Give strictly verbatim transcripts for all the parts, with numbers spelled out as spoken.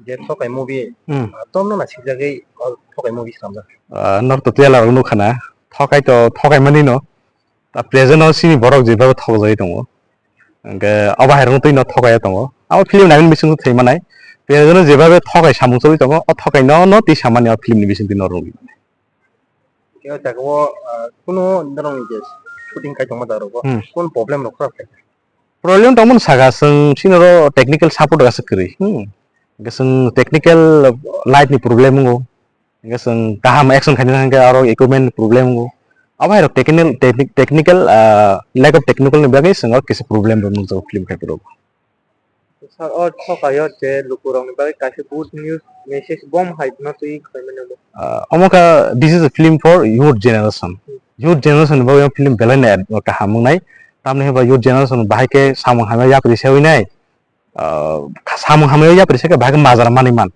Je Thokai movie, Hmm. ah, tomno na sikjagwi o Thokai movie swnamjak? Ah, nok to trailer o nukha na, Thokai to Thokai mani no. Ta present o sini borok jebabe thokjagwi tongo. Hwnkhe abo hai rokno twi no Thokai o tongo. Abo film naimani bising thwi manai. Present o jebabe Thokai samung choli tongo, o Thokai no, no twi samani o film ni bising twi no rwngwi. Khe o jaga o, ah, kuno norokni je shooting khai tongma jaga rogo, Hmm. kun problem rok kha kha? Problem tongmani saka chwng chini oro technical support aswk kwrwi. Hmm. Hwnkhe chwng technical light ni problem wngo. Hwnkhe chwng kaham action khaina hwnkhe aro equipment ni problem wngo. Abo hai rok technical, techni-, technical, ah, lack of technical ni bagwi chwng oro kisa problem rok nukjago film khai phuru. Sir, o Thokai o je lukurokni bagwi kaisa good news message bom hai no twi khlaimani bo. Ah, omo kha, this is a film for youth generation. Hmm. Youth generation ni bagwi film belai no kaham wngnai. Tamni hwnba youth generation bahai khe samung hamya yapri se wngnai. Ah, samung hamya yapri se khe bahai khe majra manwi man.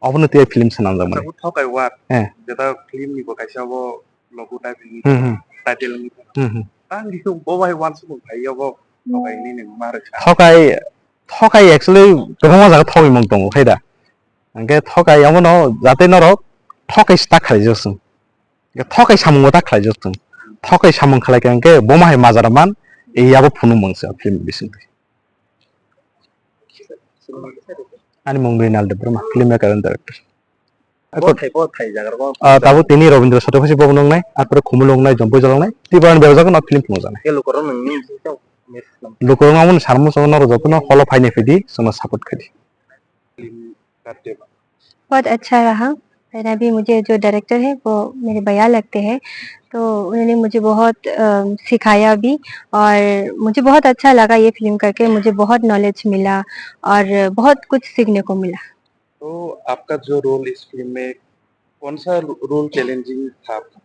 Obono tei film swnamjak mani. Tabuk Thokai war. Eh. Jeta film ni bo kaisa bo logo type ni Hmm, hmm. Title ni. Hmm, hmm. Ang bo bai wansukmung phai obo Thokai ni nang ma rwkha. Thokai, Thokai actually kwbangma jaga thokmung tongo khai da. Hwnkhe Thokai omono jate norok Thokai sta khlaijak chwng. Hwnkhe Thokai samung bo ta khlaijak chwng. Thokai samung khlai kha hwnkhe bo ma hai majra man, e yabo phunukmung se film bising twi. Ani mung Rinal Debbarma, film maker and director. Bo thai, bo thai jaga rok. Ah, tabuk tini Rabindra Satyabhasi Bhavan wngnai, arpore Khumulwng wngnai, Jompui Jala wngnai, Tipraland bebak jagano film phunukjaknai. Khe lukurok nungni bising tong, miss kham. Lukurok nangmani sanmung chwngno norok jotono holo phainai phidi, chwngno support khaidi. Film Kateba. बहुत अच्छा रहा। और अभी मुझे जो डायरेक्टर है, वो मेरे भैया लगते हैं, तो उन्होंने मुझे बहुत, अ, सिखाया भी, और मुझे बहुत अच्छा लगा ये फिल्म करके, मुझे बहुत नॉलेज मिला और बहुत कुछ सीखने को मिला। तो आपका जो रोल इस फिल्म में, कौन सा रो-, रोल चैलेंजिंग था आपका?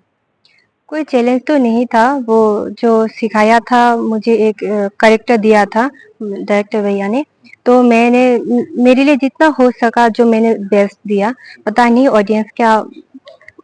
कोई चैलेंज तो नहीं था, वो जो सिखाया था मुझे एक, अ, कैरेक्टर दिया था, उम, डायरेक्टर भैया ने, तो मैंने, म-, मेरे लिए जितना हो सका जो मैंने बेस्ट दिया। पता नहीं ऑडियंस क्या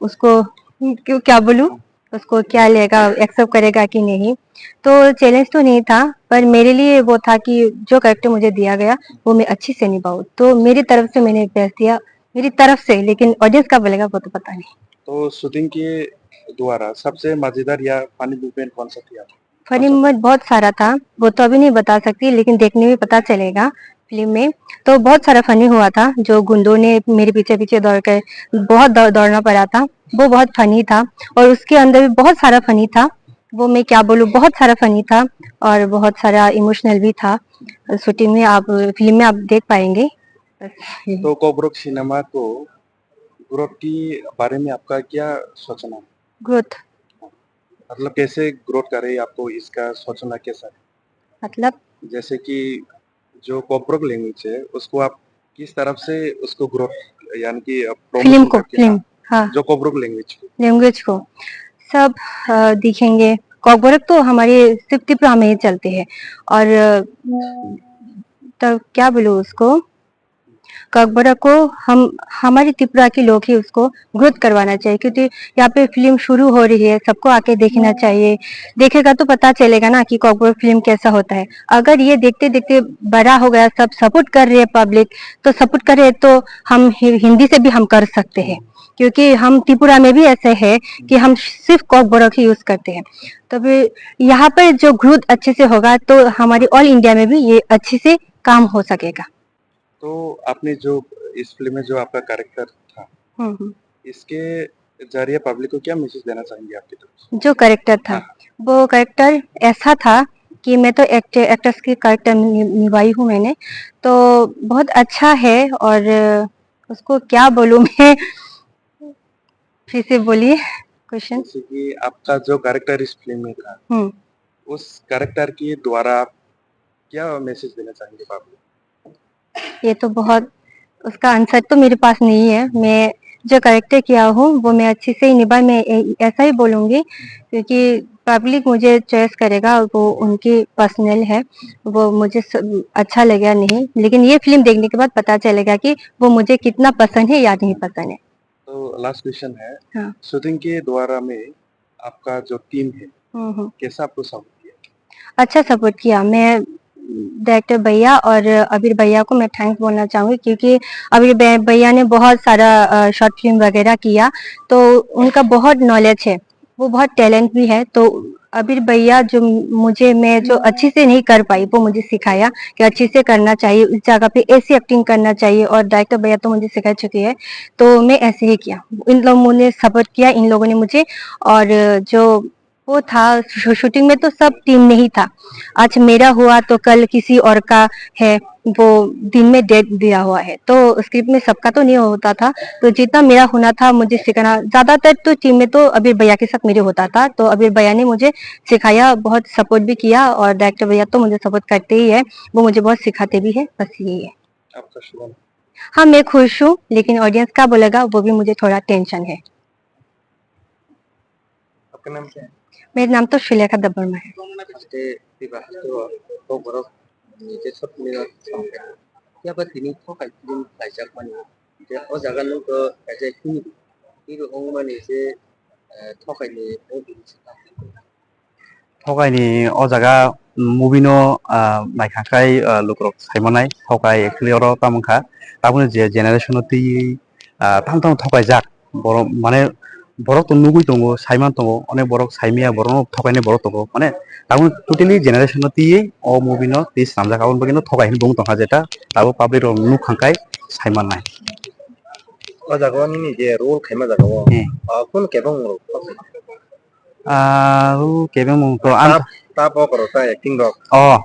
उसको, क्यों, क्या बोलूँ, उसको क्या लेगा, एक्सेप्ट करेगा कि नहीं। तो चैलेंज तो नहीं था, पर मेरे लिए वो था कि जो कैरेक्टर मुझे दिया गया, वो मैं अच्छे से निभाऊँ। तो मेरी तरफ से मैंने बेस्ट दिया, मेरी तरफ से, लेकिन ऑडियंस क्या बोलेगा, वो तो पता नहीं। तो शूटिंग के द्वारा सबसे मजेदार या फनी मोमेंट कौन सा थी आपका? फनी मोमेंट बहुत सारा था, वो तो अभी नहीं बता सकती, लेकिन देखने में पता चलेगा फिल्म में। तो बहुत सारा फनी हुआ था, जो गुंडों ने मेरे पीछे पीछे दौड़ कर बहुत दौ-, दौड़ना पड़ा था, वो बहुत फनी था। और उसके अंदर भी बहुत सारा फनी था, वो मैं क्या बोलूँ, बहुत सारा फनी था और बहुत सारा इमोशनल भी था। शूटिंग में आप, फिल्म में आप देख पाएंगे। बस यही। तो कॉकबरक सिनेमा को ग्रोथ के बारे में आपका क्या सोचना है? ग्रोथ। मतलब कैसे ग्रोथ करे, आपको इसका सोचना कैसा है? मतलब? जैसे कि जो कॉकबरक लैंग्वेज है, उसको आप किस तरफ से उसको ग्रोथ, यानी कि, अ, प्रमोशन फिल्म को, करके, फिल्म, हाँ, हाँ। जो कॉकबरक लैंग्वेज को। लैंग्वेज को। सब, अ, दिखेंगे। कॉकबरक तो हमारे सिर्फ त्रिपुरा में ही चलते हैं। और, अ, तो क्या बोलूँ उसको? कॉकबरक को हम, हमारे त्रिपुरा के लोग ही उसको ग्रोथ करवाना चाहिए, क्योंकि यहाँ पे फिल्म शुरू हो रही है, सबको आके देखना चाहिए। देखेगा तो पता चलेगा ना कि कॉकबरक फिल्म कैसा होता है। अगर ये देखते देखते बड़ा हो गया, सब सपोर्ट कर रहे हैं पब्लिक, तो सपोर्ट कर रहे हैं तो हम हि-, हिंदी से भी हम कर सकते हैं, क्योंकि हम त्रिपुरा में भी ऐसे है कि हम सिर्फ कॉकबरक ही यूज़ करते हैं। तब यहाँ पर जो ग्रोथ अच्छे से होगा तो हमारी ऑल इंडिया में भी ये अच्छे से काम हो सकेगा। तो आपने जो इस फिल्म में जो आपका कैरेक्टर था, हम्म, हम्म। इसके जरिए पब्लिक को क्या मैसेज देना चाहेंगे आपकी तरफ से? जो कैरेक्टर था, हाँ। वो कैरेक्टर ऐसा था कि मैं तो एक्ट-, एक्ट्रेस की कैरेक्टर नि-, निभाई हूँ मैंने, तो बहुत अच्छा है। और उसको क्या बोलूँ मैं, फिर से बोलिए क्वेश्चन। जैसे कि आपका जो कैरेक्टर इस फिल्म में था, हम्म। उस कैरेक्टर के द्वारा आप क्या मैसेज देना चाहेंगे पब्लिक? ये तो बहुत, उसका आंसर तो मेरे पास नहीं है। मैं जो कैरेक्टर किया हूँ, वो मैं अच्छे से ही निभा, मैं ए-, ऐसा ही बोलूँगी, क्योंकि पब्लिक मुझे चॉइस करेगा, वो उनकी पर्सनल है, वो मुझे स-, अच्छा लगे या नहीं, लेकिन ये फिल्म देखने के बाद पता चलेगा कि वो मुझे कितना पसंद है या नहीं पसंद है। तो लास्ट क्वेश्चन है, हाँ। शूटिंग के द्वारा में आपका जो टीम है, हम्म, हम्म। कैसा आपको सपोर्ट किया? अच्छा सपोर्ट किया। मैं डायरेक्टर भैया और अबीर भैया को मैं थैंक्स बोलना चाहूँगी, क्योंकि अबीर भै-, भैया ने बहुत सारा, अ, शॉर्ट फिल्म वगैरह किया, तो उनका बहुत नॉलेज है, वो बहुत टैलेंट भी है। तो अबीर भैया जो मुझे, मैं जो अच्छे से नहीं कर पाई, वो मुझे सिखाया कि अच्छे से करना चाहिए, इस जगह पे ऐसी एक्टिंग करना चाहिए, और डायरेक्टर भैया तो मुझे सिखा चुकी है, तो मैं ऐसे ही किया। इन लोगों ने सपोर्ट किया, इन लोगों ने मुझे, और जो वो था शू-, शूटिंग में तो सब टीम में ही था। आज मेरा हुआ तो कल किसी और का है, वो दिन में डेट दिया हुआ है, तो स्क्रिप्ट में सबका तो नहीं होता था। तो जितना मेरा होना था मुझे सिखाना, ज़्यादातर तो टीम में तो अबीर भैया के साथ मेरे होता था, तो अबीर भैया ने मुझे सिखाया, बहुत सपोर्ट भी किया, और डायरेक्टर भैया तो मुझे सपोर्ट करते ही है, वो मुझे बहुत सिखाते भी है। बस यही है। आपका शुभ। हाँ, मैं खुश हूँ, लेकिन ऑडियंस क्या बोलेगा, वो भी मुझे थोड़ा टेंशन है। आपका नाम क्या है? मेरा नाम तो सुलेखा देबबर्मा है। Aste tiba haste o kok borok ni je short film o samkhe. Phiya ba tini thokai film khlaijakmani. Je o jaga nung to kaisa hero, hero wngmani je, eh, thokai ni movie se tamo. Thokai ni o jaga movie no, ah, naikha khai, ah, lukurok saimanai thokai actually oro tamo wngkha. Tabukni je generation o twiwi, ah, tamo tamo thokaijak. Borok mane borok to nugwi tongo, saiman tongo, onek borok saimaya borokno thokainai borok tongo. Mane tabuk totally generation no twiwi o movie no twi swnamjak, aboni bagwi no thokai hinwi bo wng tongkha, jeta tabuk public rok nukha khai saimannai. O jaga o nini je role khaima jaga o, Hmm. ah, kunu kebeng rok? Ah, role kebeng mung to ang Tap, tap o koroksa acting rok. Oh,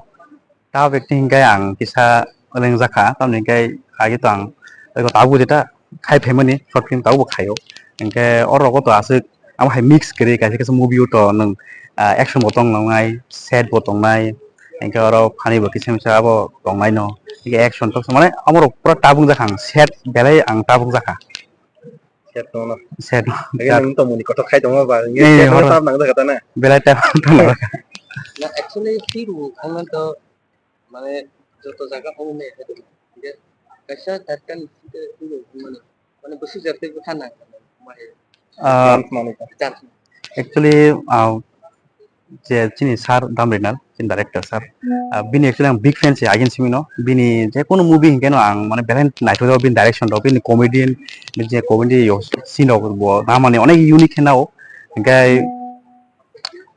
Tabuk acting hinkhe ang kisa lengjak kha, tamoni hinkhe age to ang ego tabuk jeta khai phaimani short film tabukbo khaio. Hinkhe oro rogo to aswk amo hai mix kwrwi kaisa kaisa movie o to nwng, ah, action bo tong nai, sad bo tongnai, hinkhe oro funny bo kisa misa abo tongnai no. Hinkhe action to mane amo rok pura tabuk jak ang, sad belai ang tabuk jak kha. Set no no. Set no. Lagi nang tong muni kotor khai tong ba. Nge Eh, set no horo. Tap nang da kata na. Belai tap tong na. Na actually hero ang to mane joto jaga ang ne. Nge kaisa tarkan hero mane mane busu jarte ko khana. Ah, Chance mane ka. Chance. Actually, ah, je chini sir Damrinal, chini director sir, ah, bini actually ang big fan se agin simi no, bini je kono movie hinkhe no ang mane belai naithok jago bini direction rok, bini comedian, bini je comedy yo scene rok bo na mane onek unique khe nao, hinkhe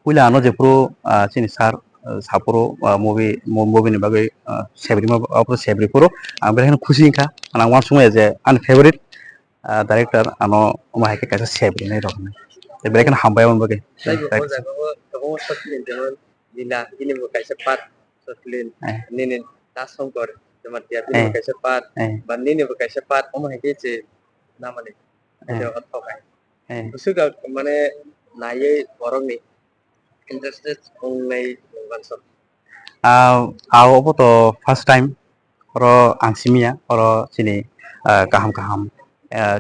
puila ano je phuru, ah, chini sir, ah, saphuru, ah, movie, mo-, movie ni bagwi, ah, sebrima, ah, phuru sebri phuru ang belai kheno khusi hinkha, ang uansukmaya je ani favorite, ah, director ano omo hai khe kaisa sep rinai rok hinwi. Tei belai kheno hambai aboni bagwi. Taibo o jaga o tabukma short film jemon Lila, bini bo kaisa part short film, Eh. Nini Dasongkor, Jamatia, bini bo Eh. Kaisa part, Eh. Ba nini bo kaisa part, omo hai khe je namani. Eh. Tei o thokai. Eh. Bwswk mane naiwi borokni interested wngnai uansuk. Ah, ah, obo to first time. Oro ang simiya, oro chini, ah, kaham kaham, ah,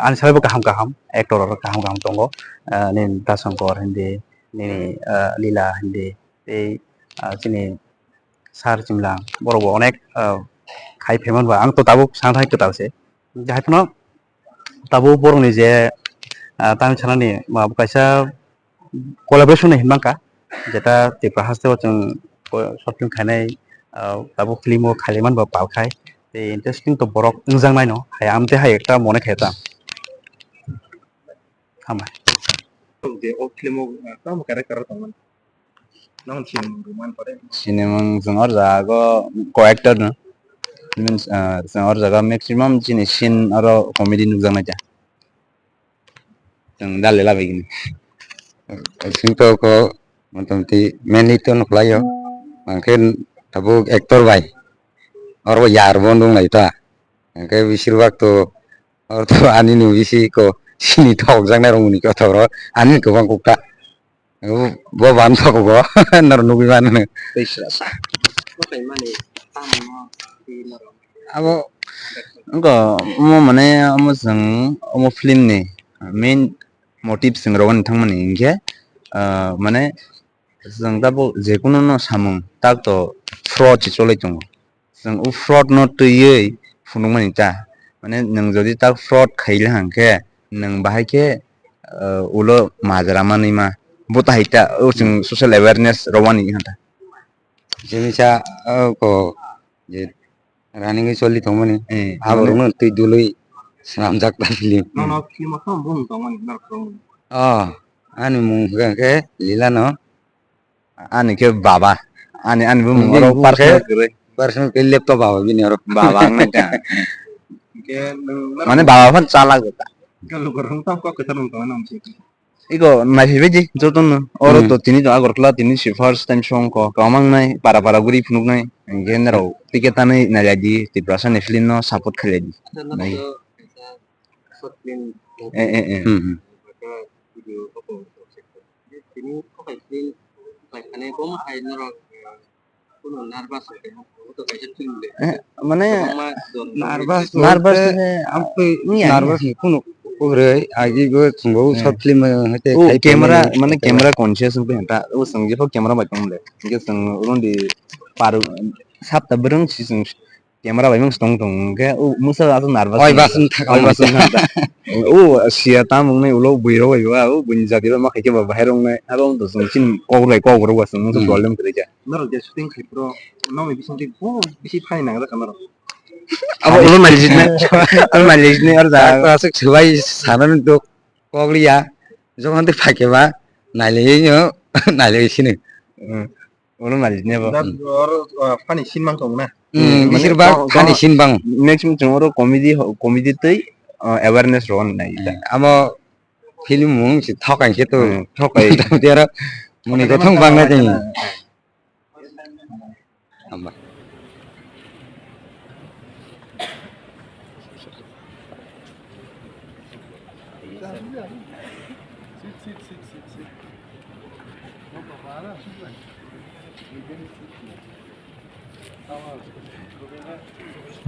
ani salaibo kaham kaham, actor rok kaham kaham tongo. Ah, nini Dasongkor hindi, nini, ah, Lila hindi, tei, ah, chini Sir Chimlang, borok bo onek, ah, khai phaimani ba, ang to tabuk sana thai kwtal se. Hai phano tabuk borokni je, ah, tamni sanani ma bo kaisa collaboration hinwi mankha, jeta Tripura hasteo chwng short film khainai, ah, tabuk film o khailaimani bo pal khai, tei interesting to borok wngjaknai no, hai amtwi hai ekta mone khe ta. Hambai. Je o film o, ah, tamo character o tongmani? Nang sinimung rwmani pore? Sinimung chwng or jaga o co-actor no. Means, ah, chwng or jaga maximum chini scene oro comedy nukjaknai ta. Chwng dal lela bai gini. Sing to ko motamoti mainly to nuklaio. Angkhe tabuk actor bai. Oro yar bo nung lai ta. Angkhe besir bak to oro to ani nu bisi ko sini thok jaknai rong ni kotor ro. Ani kwbang kuk ta. Bo, bo ban thok bo. Nor nugui mano. Tei sra sa. Bo khaimani tamo di norok. Abo wngkha omo mane omo chwng omo film ni main motive chwng rwani thangmani hinkhe, ah, mane chwng tabuk jekunu no samung tak to fraud se cholai tongo. Chwng o fraud no twiwi phunukmani ta. Mane nwng jodi tak fraud khaile hwnkhe nwng bahai khe, ah, ulo majra manwi ma. Bo tahai ta o chwng social awareness rwani wngkha ta. Jemisa, oh, ko, je running-wi choli tongmani. Eh, abo mane rokno twi dului swnamjak ta film. Nono film o tong bung tongmani norok rok. Oh, ani mung hwnkha khe Lila no. Ani khe baba. Ani, ani bo mung oro personal kwrwi. Personal khe laptop baba bini oro. Baba wng nai ta. Hwnkhe nwng norok mane baba phan chalak ta. Hwnkhe lukurok wng tong kok kwthar wng tong nang si. Iko naiphaibai di jotono. Oro to tini to Agartala tini si first time song ko. Kwmang nai para para guri phunuk nai. Hwnkhe norok ticket tanwi nailai di Tiprasa ni film no support khailai di. Nai. Eh, eh, eh. Hmm, hmm. Eh, mane nervous nervous wngya nervous ni kunu kwrwi agi go chwngbo short film hete o camera mane camera conscious wngwi ta o chwng jepho camera bai tong le hwnkhe chwng ulondi paru sapta bwrwng si chwng camera bai mung tong tong hwnkhe o mwsa aswk nervous oi bas wng thaka oi bas wng thaka o sia tam wngnai ulo bwirok bai ba o buini jati bai ma khaikhe ba bahai rok wngnai abo wng tong chini kok bai kok rok ba chwng mungsa problem kwrwi kha. Norok je shooting khai phuru nokni bisingtwi bo bisi phai nangjak kha norok. Abo ulo nalijiknai, abo nalijiknai aro da. Aswk swbai sanani dok kok liya. Jokhon tei phai khe ba nailaiwi no nailaiwi sini. Hmm. Ulo nalijiknai bo. Da oro, ah, funny scene mang tong na. Hmm, mane bisir ba funny scene bang. Maximum chwng oro comedy ho-, comedy tei, ah, awareness rw nai. Hmm. Amo film mung si thokai khe to. Hmm, thokai. Tei aro muni kothong bang na tei. Hambai.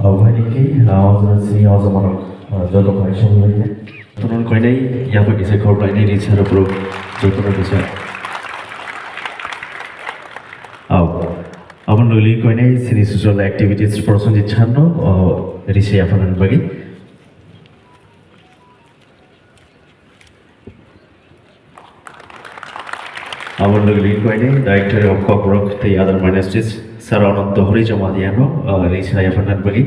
Aboni khe, ah, o jaga sini o jaga manok, ah, joto kaisa wnglaikha. Tono koinai yapha kisa khoroknai ni richaro bro jotono kisa. Au. Aboni logwi koinai sini social activities Prosenjit sir no, ah, risa yapharnani bagwi. Aboni logwi koinai Director of Kokborok tei other ministries, Sir Ananto Hori Jamatia no, ah, risa yapharnani bagwi.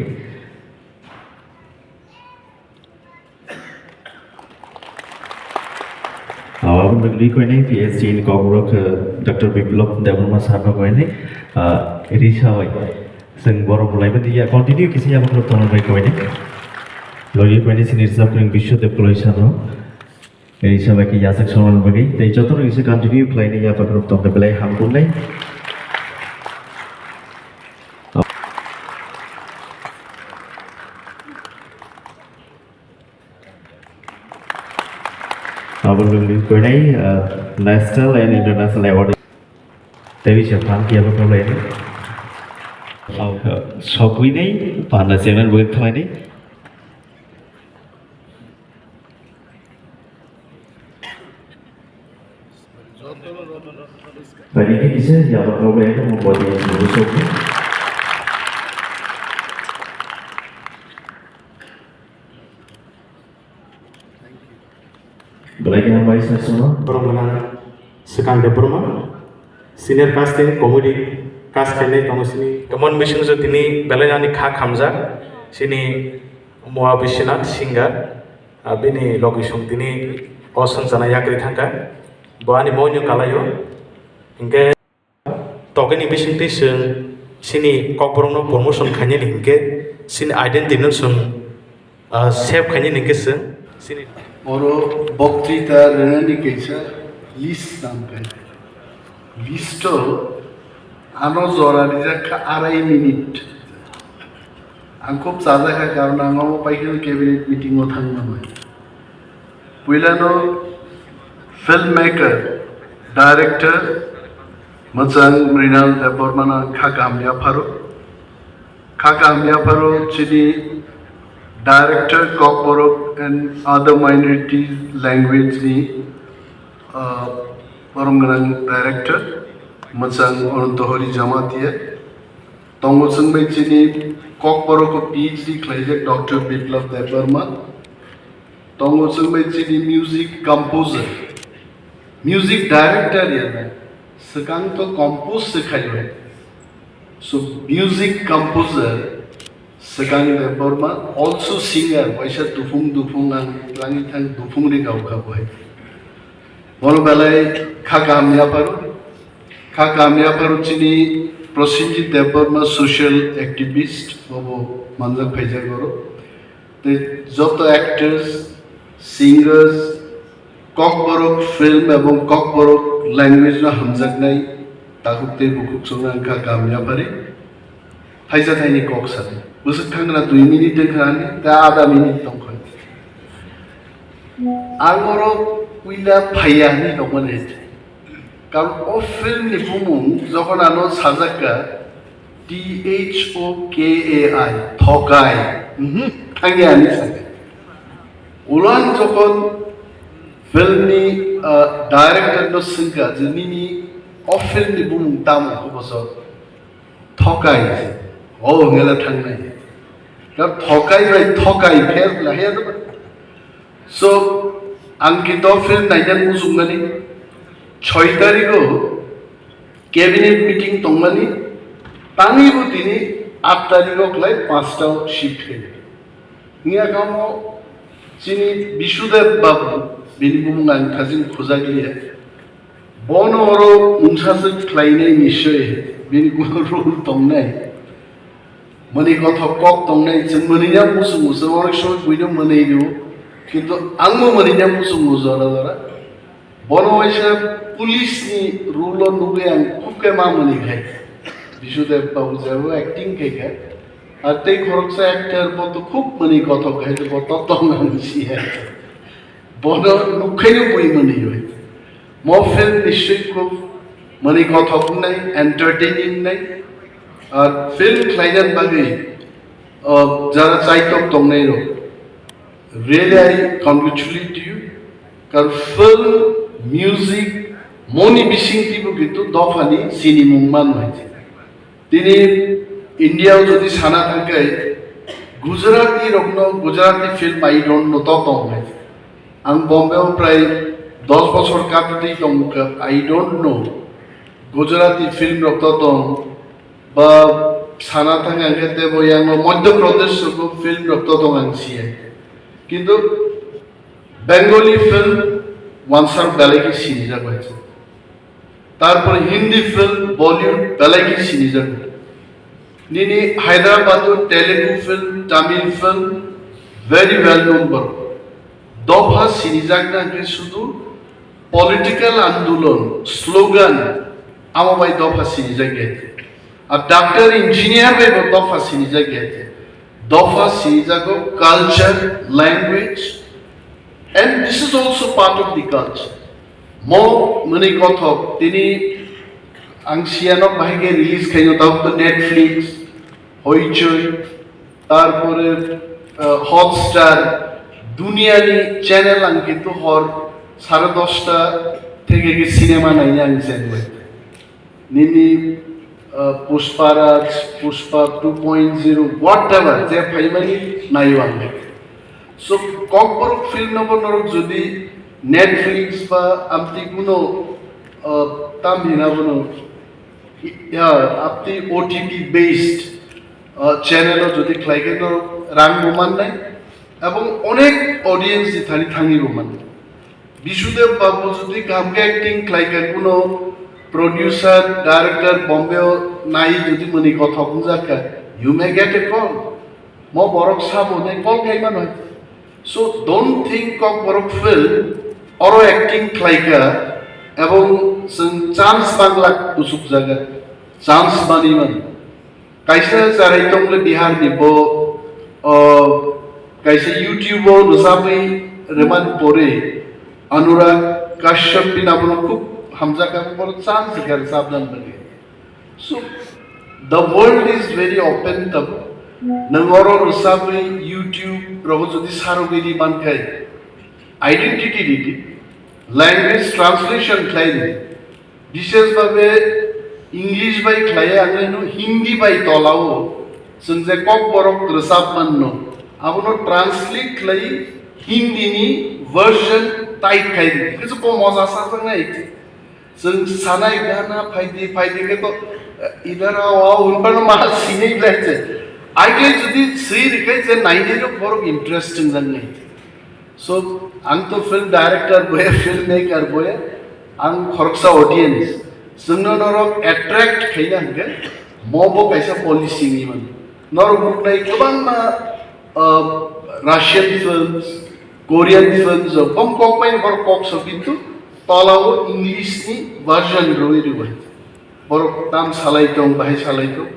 Ah, aboni logwi koinai P H D in Kokborok, ah, Doctor Biplab Debbarma sir no koinai, ah, risa bai. Chwng borok bwlai mani ya, continue kisa yabugrok tongna bai koinai. Logwi koinai sini risa kwrwng Biswadev Koloi sir no. Risa bai khe yachak songna bagwi tei jotono kisa continue khlainai yabugrok tongna belai hamkuknai. Abo nungni koinai, ah, national and international award. Tei bisa phan kiya bo khlai ni. Sokwi ni panda chairman bo khlai ni. Tadi ke bisa ya apa kau bayar mau buat yang baru sokwi. Belai khe hambai sasuma. Borok gwnang Swkang Debbarma, senior cast tei comedy cast khainai tongo sini. Emon bising se tini belai ani kha khamjak, sini Mua Biswanath singer, ah, bini logi song tini o songchana yakri thangkha. Bo ani moino kalaio, hinkhe Tokeni bisingtwi chwng chini kokborokno promotion khainani hinkhe chini identity no chwng, ah, save khainani hinkhe chwng chini. Oro boktrita rwnani kaisa list nangkhe. List o ano jora rijak kha arai minute. Ang khub chajakha, karon ang omo paikhe cabinet meeting o thangna bai. Puilano filmmaker, director, mwchang Mrinal Debbarmano kha kaham yapharo. Kha kaham yapharo chini director Kokborok and other minority language ni, uh, borok gwnang director, mwchang Ananto Hori Jamatia. Tongo chwng bai chini Kokborok o P H D khlaijak Doctor Biplab Debbarma. Tongo chwng bai chini music composer, music director ya na, swkang to compose se khaio. So music composer Swkang Debbarma, also singer, waisa Duphung Duphung ang langithang Duphung ri gaukha boy. Bono belai kha kaham yapharo, kha kaham yapharo chini Prosenjit Debbarma, social activist, bobo manjak phaijak oro. Tei joto actors, singers, Kokborok film ebong Kokborok language no hamjaknai takhuk tei bukhuk chwngno wngkha kaham yaphari. Thaisa thaini kok sadi. Bwswk thangna dui minute wngkha ani, tei ada minute tongkha. Ang oro puila phaiya hinwi tongmani. Karon o film ni bumung jokhon ano sajakka, T H O K A I, thokai. Mhm, thangya ani saka. Ulo ang jokhon film ni, ah, director no swngkha je nini o film ni bumung tamo khe boso thokai se. O hwngela thangnai. Kar thokai bai thokai pher lahai ya. So ang kito film naina muchungmani choi tarigo cabinet meeting tongmani, tangwi bo tini aat tarigo khlai panchta o shift khaio. Wngya kamo chini Bisudev Babu, bini bumung ang khajin khujak liya. Bono oro mungsa se khlainai ni se bini kuno role tongnai. Mani kothok kok tongnai, chwng mani ya musung musung, onek somoi buino mani rio. Kintu ang bo mani ya musung musung jora jora. Bono waisa police ni role o nugwi ang khub khe ma mani khai. Bisudev Babu jebo acting khai kha. Ar tei khoroksa actor bo to khub mani kothok khai, bo to tong ang si hai. Bono nukhaino bui mani oi. Mo film nischoi khub mani kothok nai, entertaining nai. Ar film khlainan bagwi, uh, jara chaitok tongnai rok. Really, I congratulate you. Kar film, music, moni bising tibu kintu dophani sinimung man hai. Tini India o jodi sana thangkhe Gujarati rokno, Gujarati film I don't know to tong hai. Ang Bombay o prai dos bochor kapitwi tongkha, I don't know Gujarati film rok to tong ba sana thang ang khe tebo yang o Madhya Pradesh rok film rok to tong ang siya. Kintu Bengali film wansar belai khe sinijak bai. Tarpore Hindi film, Bollywood, belai khe sinijak. Nini Hyderabad o Telugu film, Tamil film, very well known borok. Dopha sinijak na khe sudu political andolon, slogan, amo bai dopha sinijak ya. A doctor, engineer bai bo dopha sinijak ya. Dopha sinijago culture, language, and this is also part of the culture. Mo mwnwi kothok tini ang siyanok bahai khe release khaino tabuk to Netflix, Hoichoi, tarpore, uh, Hotstar, duniyani channel ang kintu hor sare dosta theke khe cinema naina ang channel. Nini, uh, Pushpa Raj, Pushpa two point zero, whatever, je phaimani naio ang. So, Kokborok film no bo norok jodi Netflix ba amtwi kuno, uh, tam hina bono, ya, amtwi O T T based, uh, channel o jodi khlai khe norok rang bo mannai, ebong onek audience ni thani thangwi bo mannai. Bisudev Babu jodi kaham khe acting khlai kha, kuno producer, director Bombay o nai jodi mwnwi kothok wngjak kha, you may get a call. Mo borok sabo hinwi call khai mano. So don't think Kokborok film oro acting khlai kha ebong chwng chance manglak kuchuk jaga, chance manwi mano. Kaisa charai tongmani Bihar ni bo, o, kaisa YouTube o rwchapwi rwmani pore Anurag Kashyap bini abono khub hamjak kha, borok chance rwkha rwchapnani bagwi. So, the world is very open tabuk. Nwng oro rwchapwi YouTube rogo jodi sarogwi ri mankhai, identity ridi, language translation khlai di. Bishes babe English bai khlaiya, ang no Hindi bai tolao chwng je Kokborok rwchap manno, abono translate khlai Hindi ni version type khai di. Kisa ko moja sa sa nai. Chwng sanai gana phaidi phaidi khe to, Idhar aao, aao, unpano ma sini lai je. Agle jodi sri rikai je naini rok borok interesting jang nai. So, ang to film director boya, filmmaker boya, ang khoroksa audience. Chwngno norok attract khaina hwnkhe, mo bo kaisa policy ni man. Norok nuknai kwbangma, uh, Russian films, Korean films, o kom kok bai bor kok so kintu tola o English ni version rwi rwi. Borok tam salai tong, bahai salai tong.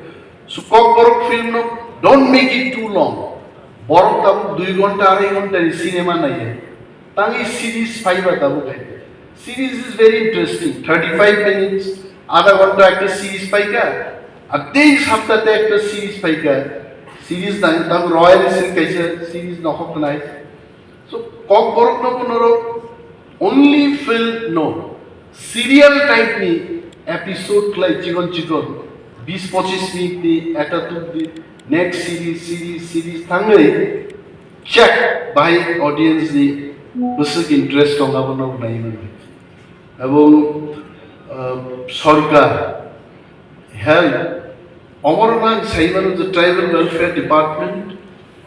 So, Kokborok film no don't make it too long. Borok tabuk dui ghonta, arai ghonta ni cinema naiya. Tangwi series phaiba tabuk hai. Series is very interesting. Thirty-five minutes, adha ghonta ekta series phaikha. Ar tei sapta te ekta series phaikha. Series nang tam Royal Silk kaisa series nokhok nai. So, Kokborok no norok only film no, serial type ni episode khlai chikon chikon, bis pochis minute ni ekta tuk di, next series, series, series thangwi check bahai audience ni bwswk interest tong abo no nai mani. Ebong, uh, sorkar, health, omo rok ang sai mano je tribal welfare department,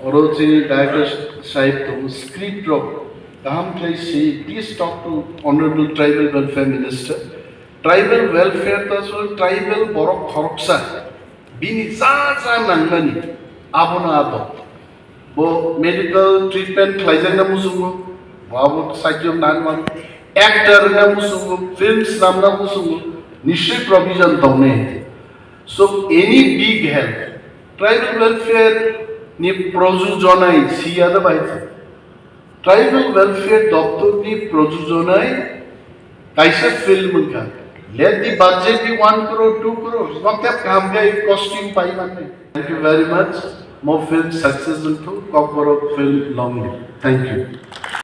oro chini director sahib tongo, script rok kaham khlai si, please talk to honorable tribal welfare minister. Tribal welfare ta asole tribal borok khoroksa, bini ja ja nangmani, abono abo. Bo medical treatment khlaijakna muchungo, bo abo sakhe nang mano. Actor wngna muchungo, film swnamna muchungo, nishoi provision tongnai. So, any big help, tribal welfare ni projojonai siya da bai. Tribal welfare doptor ni projojonai kaisa film wngkha. Let the budget be one crore, two crore. Nok tep kaham khe costume pai manai. Thank you very much. Mo film success wngthung, Kokborok film long live. Thank you.